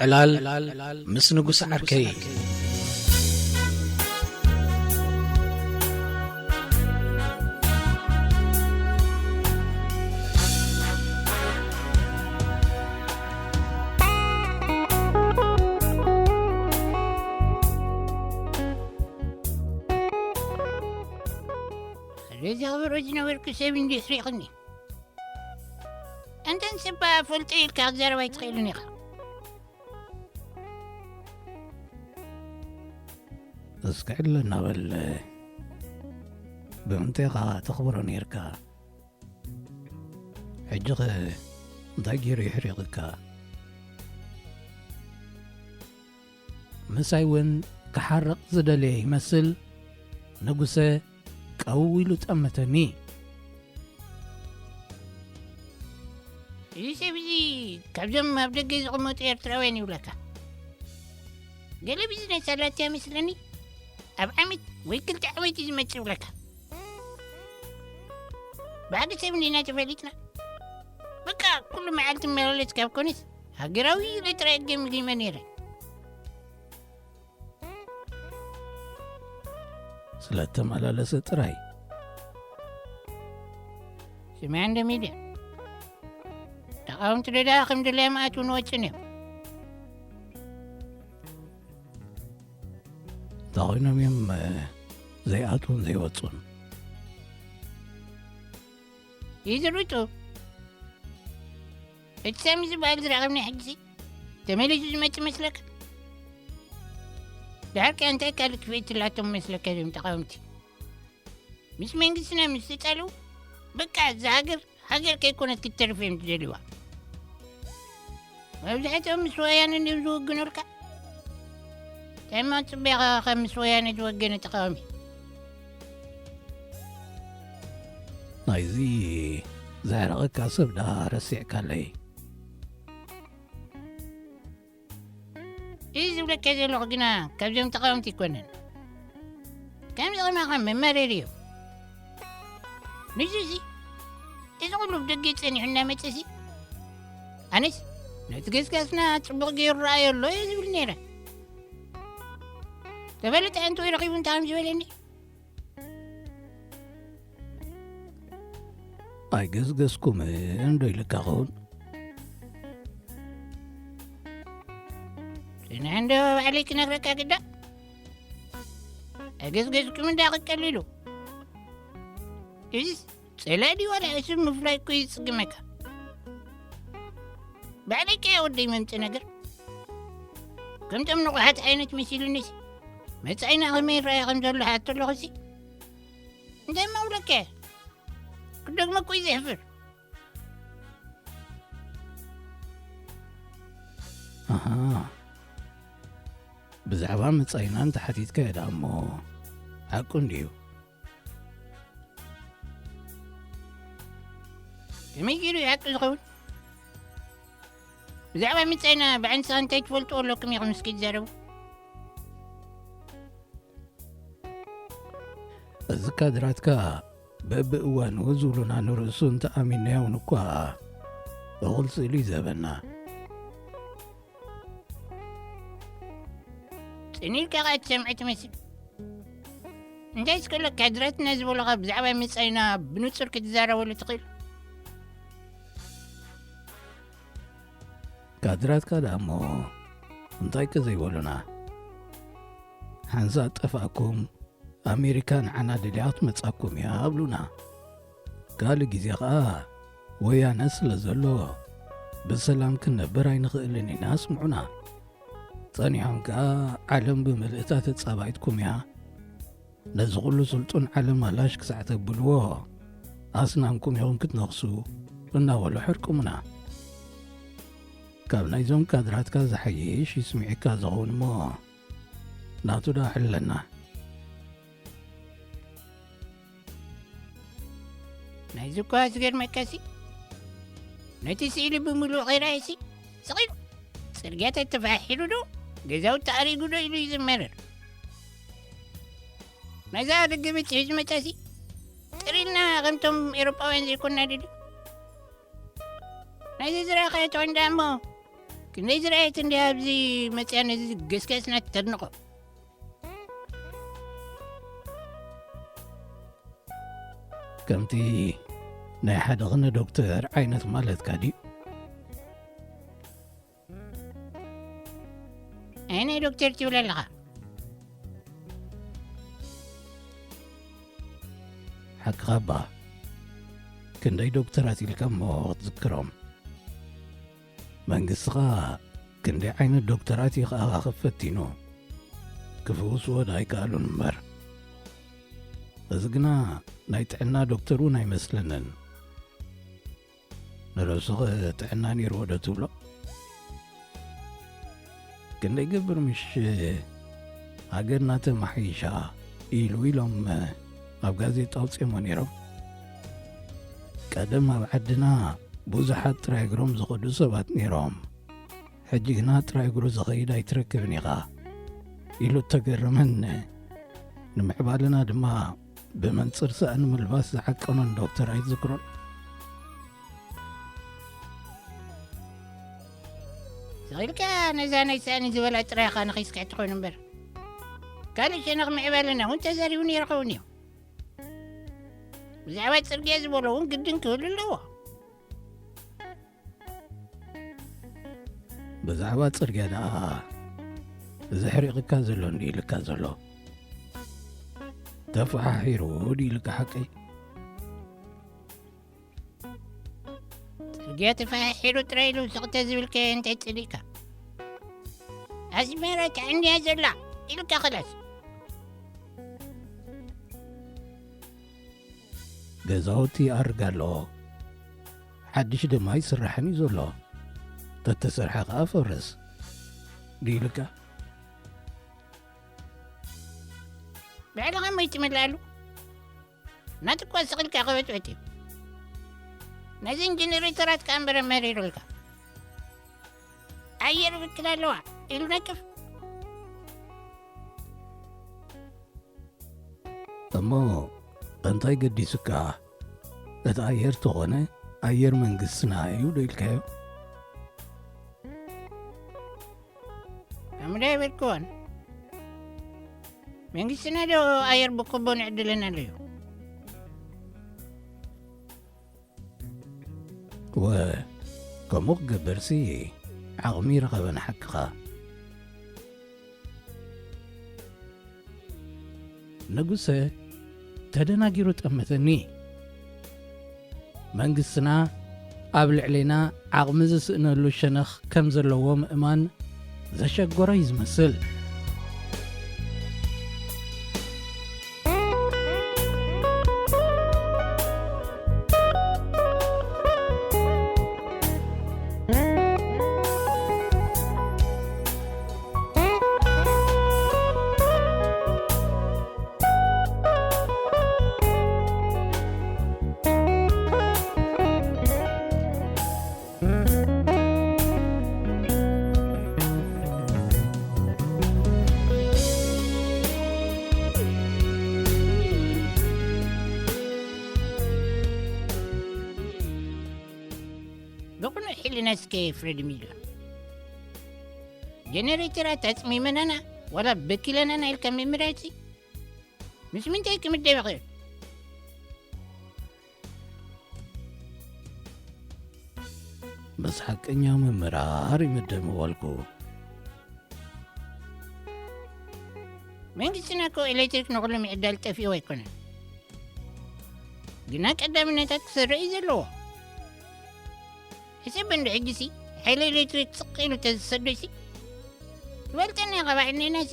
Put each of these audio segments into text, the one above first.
ዕላል ምስ ንጉስ ዓርከይ። እዚ ኸበሮ ዝነበርኩ ሰብ እንዲዩ ስሪቕኒ። ኣንተን ሰብ ፈልጦ ኢልካ ክትዛረብ ኣይትኽእልን ኢኻ። እስኪ ዕለና በል። ብምንታይ ኢኻ ተኽብሮ ነይርካ? ሕጂ ኸ እንታይ ገይሩ የሕሪቕካ? ምሳይ እውን ክሓርቕ ዝደለየ ይመስል፣ ንጉሰ ቀው ኢሉ ጠመተኒ። እዚ ሰብ እዚ ካብዞም ኣብ ደገ ዝቕመጡ ኤርትራውያን ይብለካ። ገለ ቢዝነስ ኣላትያ መስለኒ፣ ኣብ ዓመት ወይ ክልተ ዓመት እዩ ዝመጽእ ይብለካ። ብሓቂ ሰብ እንዲና ተፈሊጥና። በቃ ኩሉ መዓልቲ መላለስ ካብ ኮነስ ሃገራዊ ኢለ ጥራይ ገምጊመ ነይረ። ስለ እተመላለሰ ጥራይ። ስምዐ እንደ ሚድያ፣ ተቓወምቲ ደዳ ከም ድላዮም ኣትውን ወጽን እዮም። እንታይ ኮይኖም እዮም፣ እ፣ ዘይኣትውን ዘይወጹን? ይዝርጡ። እቲ ሳሚ ዝበሃል ዝረኸብኒ ሕጂሲ ተመሊሱ ዝመጽእ መስለካ? ድሓር ከ እንታይ ካልእ ክፍኢት ትላቶም መስለካ እዞም ተቓወምቲ? ምስ መንግስትና ምስ ተጻልኡ፣ በቃ እዛ ሃገር፣ ሃገር ከይኮነት ክትተርፍ እዮም ዝደልዩዋ። መብዛሕትኦም ምስ ወያነ እንድዮም ዝውግኑልካ። እንታይ እሞ ጽቢኻ ከም ምስ ወያነ ዝወገነ ተቓዋሚ? ናይዚ ዘዕረቐካ ሰብ ደኣ ረሲዕካለይ። እዚ ዝብለካ ዘለኹ ግና ካብዞም ተቓወምቲ ኣይኮነን። ከምዚ ከማኻ መማረሪ እዩ። ንሱ እዚ፣ እዚ ኩሉ ብደገ ጸኒሑ እናመጸ ሲ፣ ኣነስ ነቲ ገስጋስና ጽቡቕ ገይሩ ረኣዮ ኣሎ እየ ዝብል ነይረ። ተፈለጠ ኣንተ ወይ ረኺቡ እንታይ ከም ዝበለኒ? ኣይገስገስኩምን ዶ ኢልካ ኸውን? ጽንሕ እንዶ ባዕለይ ክነግረካ ግዳ። ኣይገስገስኩም እንዳ ክቀሊሉ። እዚስ ጸላኢ ድዩ ዋላ እስም ምፍላይ እኮ ይጽግመካ። ባዕለይ ከያ ወደይ መምጽእ ነገር። ከምቶም ንቑሓት ዓይነት መሲሉኒሲ። መጻኢና ከመይ ይረኣይ ከም ዘሎ ሓቶ ኣለኹሲ። እንታይ ማውለከ? ክደግመ እኮ እዩ ዘሕፍር። ኣሃ። ብዛዕባ መጻኢና እንተሓቲትካዮ ደኣ እሞ ሓቁ እንድዩ። ከመይ ገይሩ እዩ ሓቂ ዝኸውን? ብዛዕባ መጻኢና ብዓንስኻ እንታይ ትፈልጥዎ ኣለኩም ኢኹም እስኪ ትዛረቡ? እዚ ካድራትካ በብእዋኑ ዝብሉና ንርእሱ እንተኣሚንናዮ እውን እኳ እኹል ስእሊ እዩ ዝህበና። ጽን ኢልካ ኸኣ ትሰምዕ ትመስል። እንታይ እስከ ኣሎ ካድራትና ዝበሉኻ ብዛዕባ መጻኢና ብንጹር ክትዛረበሉ ትኽእል? ካድራትካ ደኣ እሞ እንታይ ከ ዘይበሉና? ሓንሳእ ጠፋእኩም ኣሜሪካ ንዓና ደልያ ክትመጻኩም እያ ኣብሉና። ካልእ ግዜ ኸኣ ወያነ ስለ ዘሎ ብሰላም ክንነብር ኣይንኽእልን ኢና ኣስምዑና። ጸኒሖም ከኣ ዓለም ብምልእታ ተጻባኢትኩም እያ፣ ነዚ ኹሉ ስልጡን ዓለም ኣላሽ ክሳዕ ተብልዎ ኣስናንኩም ኢኹም ክትነኽሱ እናበሉ ሕርቅሙና። ካብ ናይዞም ካድራትካ ዝሓይሽ ይስምዒካ ዝኸውን እሞ ናቱ ደኣ ሕለና። ናይዚ እኳ ዝገርመካሲ፣ ነቲ ስእሊ ብምሉእ ከይረኣየሲ፣ ስቕ ኢሉ፣ ጽርግያታት ተፋሒሩ ዶ፣ ገዛውቲ ኣሪጉ ዶ ኢሉ እዩ ዝመርር። ናይዛ ደገ ቤት ሒዙ መጻሲ፣ ጥር ኢልና ከምቶም ኤውሮጳውያን ዘይኮንና ድዩ? ናይዚ ዝረኣኻዮ ተኾይኑ ደኣ እሞ፣ ክንደይ ዝረኣየት እንዲ ኣብዚ መፅያ ነዚ ገስጋስና ተድንቖ። ከምቲ ናይ ሓደ ቕነ ዶክተር ዓይነት ማለትካ ድዩ? ኣይ ናይ ዶክተር ትብል ኣለኻ? ሓቅኻ እባ፣ ክንደይ ዶክተራት ኢልካ እሞ ክትዝክሮም? መንግስትኻ ክንደይ ዓይነት ዶክተራት እዩ ክኣኻኽብ ፈቲኑ፣ ክፍውስዎ ደኣ ኣይከኣሉን እምበር። እዚ ግና ናይ ጥዕና ዶክተር እውን ኣይመስለንን። ንርእስኺ ጥዕና ነይርዎ ዶ ትብሎ? ክንደይ ገብር ምሽ ሃገርና ተማሓይሻ ኢሉ ኢሎም ኣብ ጋዜጣ ኣውፅኦሞ ነይሮም። ቀደም ኣብ ዓድና ብዙሓት ጥራይ እግሮም ዝኸዱ ሰባት ነይሮም። ሕጂ ግና ጥራይ እግሩ ዝኸይድ ኣይትረክብን ኢኻ ኢሉ እተገረመን ንምዕባለና ድማ ብመንጽር ሳእኒ ምልባስ ዝዓቀኖን ዶክተር ኣይትዝክሮን? ስቕ ኢልካ ነዛ ናይ ሳእኒ ዝበላ ጥራይ ኢኻ ነኺስካ ትኾይኑ እምበር፣ ካልእ ሸነኽ ምዕባለና እውን ተዛሪቡ ነይሩ ኸውን እዩ። ብዛዕባ ጽርግያ ዝበሎ እውን ግድን ክህሉ ኣለዎ። ብዛዕባ ጽርግያ ደኣ እዚ ሕሪቕካ ዘሎ እንዲ ኢልካ ዘሎ ተፈሓሒሩ ድዩ ኢልካ ሓቀይ? ጽርግያ ተፈሓሒሩ ጥራይ ኢሉ ስቕ ተዝብልከ እንታይ ጽሊእካ? ኣስመራ ትዕንያ ዘላ ኢልካ ኸላስ። ገዛውቲ ይኣርግ ኣሎ፣ ሓድሽ ድማ ይስራሕን እዩ ዘሎ። ተተሰርሐ ኸኣ ፈርስ ድዩ ኢልካ? ብዕልኻ እሞ ይትመልኣሉ። ናትኳ ስቕ ኢልካ ኸበጥበጥ እዩ። ነዘን ጀነሬተራት ከኣ እምበር መሪሩልካ። ኣየር ይብክላ ኣለዋ ኢሉ ነቅፍ። እሞ እንታይ ገዲሱካ? እቲ ኣየር ተኾነ ኣየር መንግስትና እዩ ዶ ኢልካዮ? ኣምዳ ይበልክዎን መንግስትና ዶ ኣየር ብኮቦ ንዕድለና ኣለዩ? ወ ከምኡ ክገብርሲ ዓቕሚ ረኸበ ንሓቅኻ። ንጉሰ ተደናጊሩ ጠመተኒ። መንግስትና ኣብ ልዕሌና ዓቕሚ ዝስእነሉ ሸነኽ ከም ዘለዎ ምእማን ዘሸገሮ እዩ ዝመስል። ብቕኑዕ ሕልና እስከ ፍረድ ሚልዮን። ጀነሬተራት ኣጽሚመናና ዋላ በኪለናና ኢልካ ምምራጽ ምስ ምንታይ ክምደብ ይኽእል? ምስ ሓቀኛ ምምራር ይምደብ ምበልኩ። መንግስትና እኮ ኤሌክትሪክ ንኹሉ ምዕዳል ጠፊኡ ኣይኮነን፣ ግና ቀዳምነታት ክሰርዕ እዩ ዘለዎ። ሕሰብ እንዶ ሕጂሲ ሓይሊ ኤሌክትሪክ ስቕ ኢሉ ተዝሰዶሲ ዝበልጠና ከባዕልኔናሲ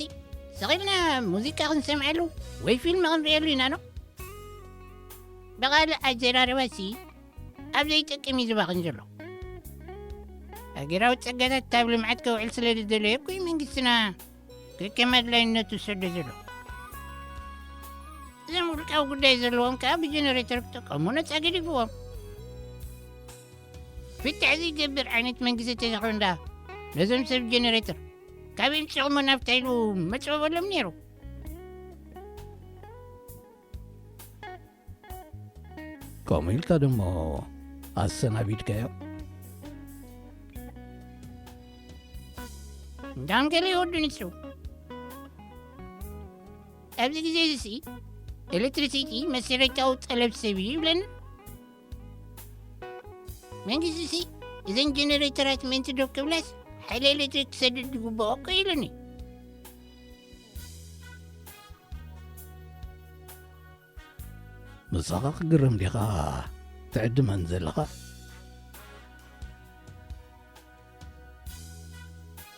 ስቕ ኢልና ሙዚቃ ክንሰምዓሉ ወይ ፊልም ክንርእየሉ ኢና ዶ? ብኻልእ ኣዘራርባሲ ኣብ ዘይጠቅም እዩ ዝባኽን ዘሎ። ሃገራዊ ጸጋታት ኣብ ልምዓት ከውዕል ስለ ዝደለየ እኮ እዩ መንግስትና ከከም ኣድላይነቱ ዝሰዶ ዘሎ። እዞም ውልቃዊ ጉዳይ ዘለዎም ከኣ ብጀነሬተር ክጥቀሙ ነጻ ገዲፍዎም። ፍትሕ ዘይገብር ዓይነት መንግስቲ ተዘኽሩ እንዳ ነዞም ሰብ ጀነሬተር ካብ የምጽኹሞ ናብታ ኢሉ መጽበበሎም ነይሩ። ከምኡ ኢልካ ደሞ ኣሰናቢድካዮ። እንዳንገለ ይወዱ ንሱ። ኣብዚ ግዜ እዚ ሲ ኤሌክትሪሲቲ መሰረታዊ ጠለብ ሰብ እዩ ይብለና። መንግስቲ ሲ እዘን ጀነሬተራት ምእንቲ ዶ ክብላስ ሓይሊ ኤሌክትሪክ ክሰድድ ዝግብኦ እኮ ኢሉኒ። ምሳኻ ክግርም ዲኻ ትዕድመን ዘለኻ?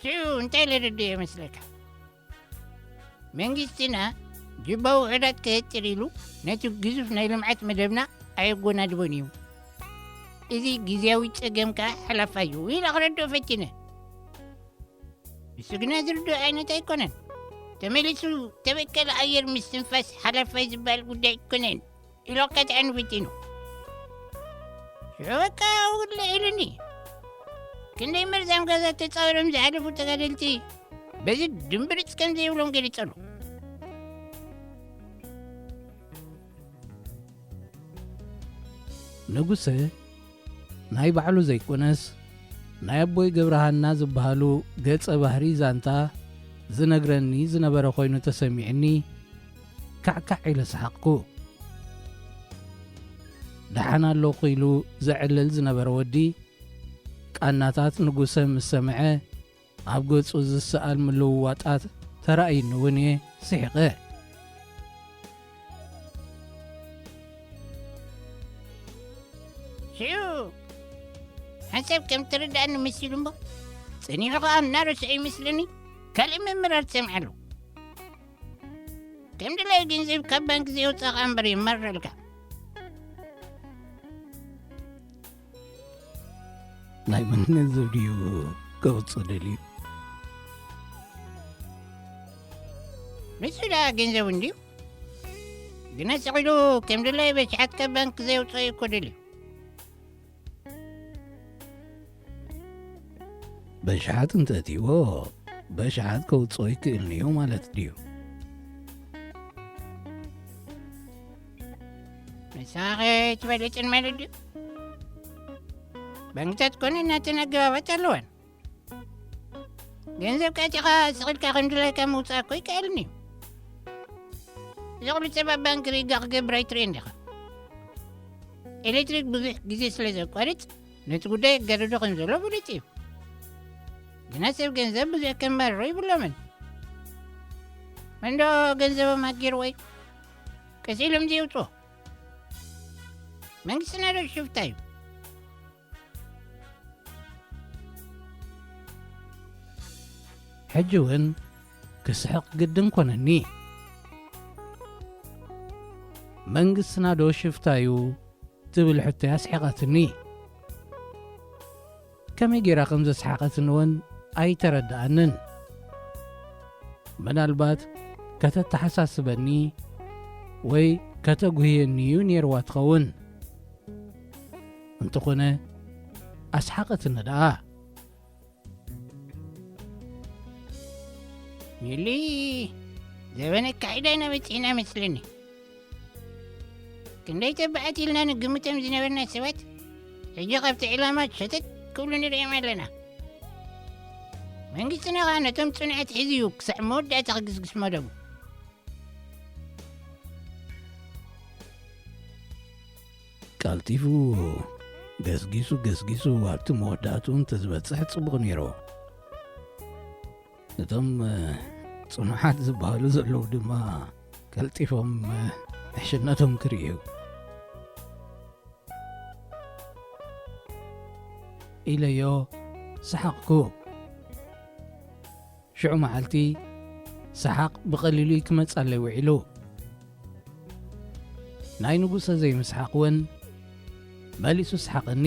ሽዑ እንታይ ለረድኦ ይመስለካ? መንግስትና ጅባዊ ውሑዳት ከየጥር ኢሉ ነቲ ግዙፍ ናይ ልምዓት መደብና ኣየጎናድቦን እዩ። እዚ ግዜያዊ ጸገም ከኣ ሓላፋ እዩ ኢለ ክረድኦ ፈቲነ። ንሱ ግና ዝርድኦ ዓይነት ኣይኮነን። ተመሊሱ ተበከለ ኣየር ምስትንፋስ ሓላፋይ ዝበሃል ጉዳይ ኣይኮነን ኢሉ ኣካትዐኒ ፈቲኑ። ሽዑ በቃ ውግለ ኢሉኒ። ክንደይ መርዛም ጋዛት ተጻዊሮም ዝሓለፉ ተጋደልቲ በዚ ድምብርጽ ከም ዘይብሎም ገሊጸሉ። ንጉሰ ናይ ባዕሉ ዘይኮነስ ናይ ኣቦይ ገብረሃና ዝበሃሉ ገጸ ባህሪ ዛንታ ዝነግረኒ ዝነበረ ኮይኑ ተሰሚዕኒ ካዕካዕ ኢለ ሰሓቕኩ። ደሓን ኣለኹ ኢሉ ዘዕልል ዝነበረ ወዲ ቃናታት ንጉሰ ምስ ሰምዐ ኣብ ገጹ ዝሰኣል ምልውዋጣት ተራእይኒ እውን እየ ስሒቐ። ሽዑ ሓንሳብ ከም ተረድኣኒ መሲሉ እሞ ጸኒሑ ኸኣ እናረስዐ ይመስለኒ ካልእ ምምራር ትሰምዓሉ። ከም ድላዩ ገንዘብ ካብ ባንክ ዘየውጻእኻ እምበር የማርረልካ። ናይ መን ገንዘብ ድዩ ከውጽእ ደልዩ? ንሱ ደኣ ገንዘብ እንድዩ ግና ስቕ ኢሉ ከም ድላዩ በሽሓት ካብ ባንክ ዘየውጽኦ እዩ እኮ ደልዩ። በሽሓት እንተእትይዎ በሽሓት ከውፅኦ ይክእልንዩ ማለት ድዩ? ንስኻ ትፈልጥን ማለት ድዩ? ባንክታት ኮነ እናተን ኣገባባት ኣለዋን። ገንዘብ ቀጢኻ ስቕ ኢልካ ከም ድላይካ ምውፃእ እኮ ይከኣልን እዩ። እዚ ኩሉ ሰብ ኣብ ባንክ ሪጋ ክገብር ኣይትርእዮን ዲኻ? ኤሌክትሪክ ብዙሕ ግዜ ስለ ዘቋርጽ ነቲ ጉዳይ የጋድዶ ከም ዘሎ ፍሉጥ እዩ። ግና ሰብ ገንዘብ ብዙሕ ከማርሮ ይብሎምን። መንዶ ገንዘቦም ኣጊርዎ እዩ። ቀስ ኢሎም ዘየውፅዎ መንግስትና ዶ ሽፍታ እዩ? ሕጂ እውን ክስሕቕ ግድን ኮነኒ። መንግስትና ዶ ሽፍታ እዩ ትብል ሕቶይ ኣስሒቓትኒ። ከመይ ጌራ ከም ዘስሓቐትኒ እውን ኣይተረድኣንን። ምናልባት ከተተሓሳስበኒ ወይ ከተጉህየኒ እዩ ነይርዋ ትኸውን። እንተኾነ ኣስሓቐትኒ ደኣ። ሚሊ፣ ዘበነ ኣካሒዳ ኢና በጺሕና መስለኒ። ክንደይ ተባዓት ኢልና ንግምቶም ዝነበርና ሰባት ሕጂ ካብቲ ዕላማ ሸተት ክብሉ ንርእዮም ኣለና። መንግስትና ኸኣ ነቶም ጽኑዓት ሒዙ እዩ ክሳዕ መወዳእታ ክግስግስ መደቡ። ቀልጢፉ ገስጊሱ ገስጊሱ ኣብቲ መወዳእትኡ እንተዝበጽሕ ጽቡቕ ነይሩ። እቶም ጽኑዓት ዝበሃሉ ዘለዉ ድማ ቀልጢፎም ዕሽነቶም ክርእዩ ኢለዮ ሰሓቕኩ። ሽዑ መዓልቲ ሰሓቕ ብቐሊሉ ክመጻለይ ውዒሉ። ናይ ንጉሰ ዘይምስሓቕ እውን መሊሱ ሰሓቐኒ።